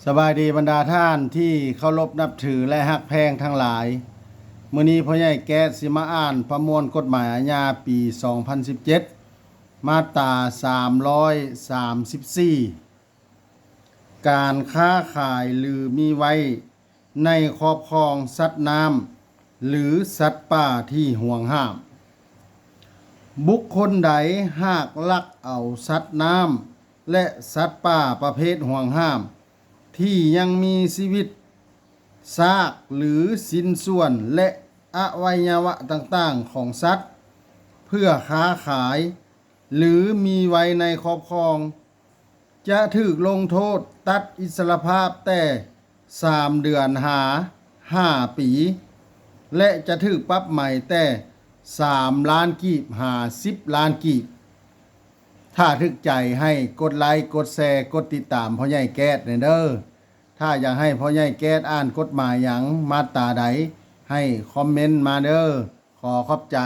ສະບາຍດີບັນດາທ່ານທີ່ເຄົາລົບນັບຖື ແລະ ຮັກແພງທັງຫຼາຍ. ມື້ນີ້ພໍ່ໃຫຍ່ແກ້ດຊິມາອ່ານປະມວນກົດໝາຍອາຍາປີສອງພັນສິບເຈັດ ມາດຕາສາມຮ້ອຍສາມສິບສີ່ ການຄ້າຂາຍ ຫຼື ມີໄວ້ໃນຄອບຄອງສັດນ້ຳ ຫຼື ສັດປ່າທີ່ຫວງຫ້າມ. ບຸກຄົນໃດຫາກລັກເອົາສັດນ້ຳ ແລະ ສັດປ່າປະເພດຫວງຫ້າມ ທີ່ຍັງມີຊີວິດ, ຊາກ ຫຼື ຊິ້ນສ່ວນ ແລະ ອະໄວຍະວະຕ່າງໆຂອງສັດ ເພື່ອຄ້າຂາຍ ຫຼື ມີໄວ້ໃນຄອບຄອງ ຈະຖືກລົງໂທດຕັດອິດສະລະພາບແຕ່ສາມເດືອນຫາຫ້າປີ ແລະ ຈະຖືກປັບໃໝແຕ່ສາມລ້ານກີບຫາສິບລ້ານກີບ. ຖ້າຖືກໃຈໃຫ້ກົດໄລ, ກົດແຊ, ກົດຕິດຕາມພໍ່ໃຫຍ່ແກ້ດແດ່ເດີ. ຖ້າຢາກໃຫ້ພໍ່ໃຫຍ່ແກ້ດອ່ານກົດໝາຍຫຍັງ ມາດຕາໃດ ໃຫ້ຄອມເມັນມາເດີ. ຂໍຂອບໃຈ.